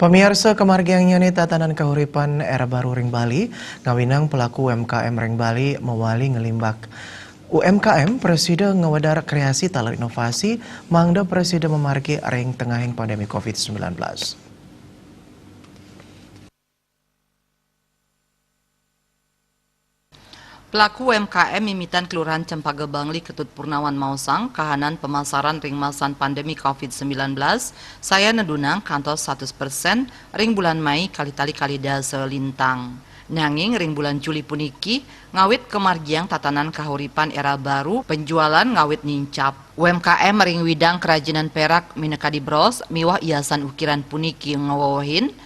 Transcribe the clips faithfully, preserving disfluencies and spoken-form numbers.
Pamiarsa, kamargiang nyane tatanan kahuripan era baru ring Bali, ngawinang pelaku U M K M ring Bali mawali nglimbak. U M K M prasida ngwedar kreasi taler inovasi, mangda prasida mamargi ring tengahing pandemi covid sembilan belas. Pelaku U M K M mimitan Kelurahan Cempaka Bangli Ketut Purnawan maosang, kahanan pemasaran ring masan pandemi covid sembilan belas, sayan nedunang kantos satus persen ring bulan Mei kalih tali kalih dasa lintang. Nanging ring bulan Juli puniki, ngawit kamargiang tatanan kahuripan era baru, penjualan ngawit nincap. U M K M ring widang kerajinan perak minakadi bros miwah hiasan ukiran puniki ngawewehin,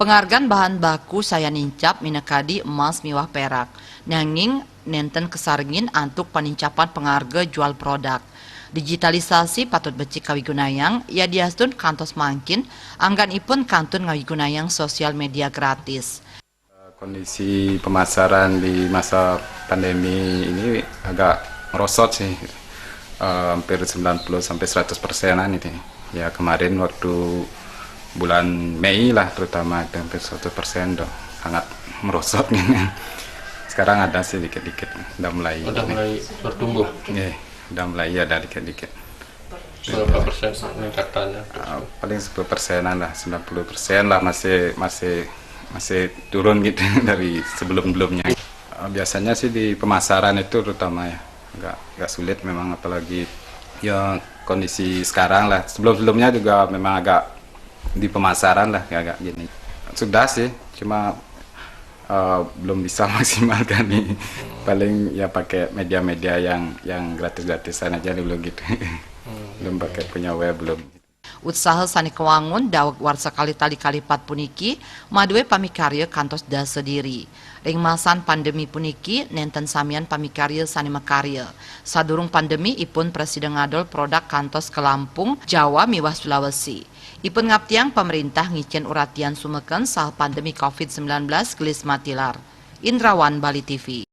pangargan bahan baku sayan nincap minakadi emas miwah perak. Nanging nenten kasarengin antuk panincapan pangarga jual produk. Digitalisasi patut becik kawigunayang, yadiastun kantos mangkin, angganipun kantun ngawigunayang sosial media gratis. Kondisi pemasaran di masa pandemi ini agak merosot sih, eh, hampir sembilan puluh sampai seratus persenan itu. Ya, kemarin waktu bulan Mei lah terutama itu hampir seratus persen tuh, sangat merosot gitu. Sekarang ada sih dikit-dikit, udah mulai. Udah mulai bertumbuh. Iya, udah mulai ada dikit-dikit. Berapa persen peningkatannya? Ah, paling sepuluh persenan lah, sembilan puluh persen lah, masih, masih, masih turun gitu dari sebelum-belumnya. Ah, biasanya sih di pemasaran itu terutama ya, agak, agak sulit memang, apalagi ya kondisi sekarang lah. Sebelum-sebelumnya juga memang agak di pemasaran lah, ya agak gini. Sudah sih, cuma, eh, belum bisa maksimalkan nih. Paling ya pakai media-media yang, yang gratis-gratisan aja dulu gitu. Belum pakai punya web, belum. Utsaha sane kawangun daweg warsa kalih tali kalih pat puniki, madue pamikarya kantos dasa diri. Ring masan pandemi puniki, nenten samian pamikarya sane makarya. Sadurung pandemi, ipun prasida ngadol produk kantos ka Lampung, Jawa miwah Sulawesi. Ipun ngaptiang pamrintah ngicen uratian sumeken saha pandemi covid sembilan belas gelis matilar. Indrawan, Bali T V.